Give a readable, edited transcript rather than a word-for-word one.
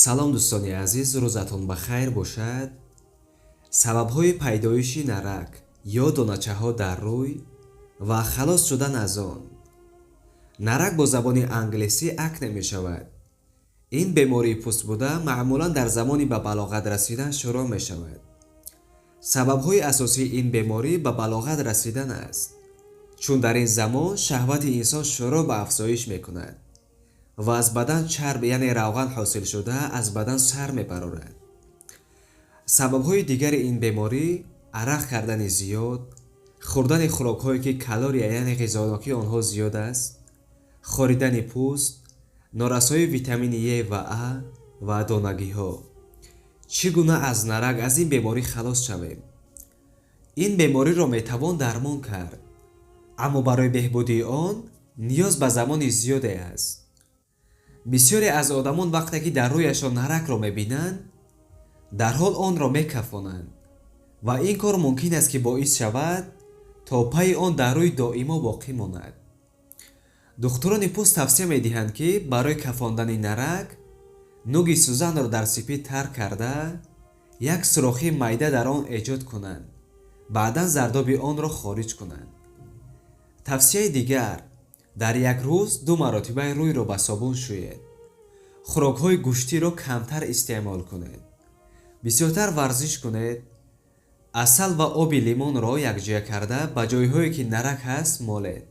Салом, дӯстони азиз, рӯзатон ба хайр бошад. Сабабҳои пайдоиши нарак ё доначаҳо дар рӯй ва халос шудан аз он. Нарак бо забони англисӣ акне мешавад. Ин бемории пӯст буда, маъмулан дар замони ба балоғат расидан шурӯъ мешавад. Сабабҳои асосии ин беморӣ ба балоғат расидан аст, чун дар ин замон шаҳвати инсон шурӯъ ба афзоиш мекунад ва аз бадан чарб, яъне равған ҳосилшуда аз бадан сар мебарорад. Сабабҳои дигари ин беморӣ арақ кардани зиёд, хӯрдани хӯрокҳое, ки калория, яъне ғизонокии онҳо зиёд аст, хоридани пӯст, норасоии витамини Е ва А ва донагиҳо. Чӣ гуна аз нарак, аз ин беморӣ халос шавем? Ин бемориро метавон дармон кард, аммо барои беҳбудии он ниёз ба замони зиёде аст. Бисёре аз одамон вақте ки дар рӯяшон наракро мебинанд, дарҳол онро мекафонанд ва ин кор мумкин аст, ки боис шавад, то пайи он дар рӯй доимо боқӣ монад. Духтурони пӯст тавсия медиҳанд, ки барои кафондани нарак нуги сӯзанро дар сипид тар карда, як сӯрохи майда дар он эҷод кунанд, баъдан зардоби онро хориҷ кунанд. Тавсияи дигар: дар як рӯз ду маротиба рӯйро ба собун шӯед, хӯрокҳои гӯштиро камтар истеъмол кунед, бисёртар варзиш кунед, асал ва оби лимонро якҷоя карда, ба ҷойҳое, ки нарак ҳаст, молед.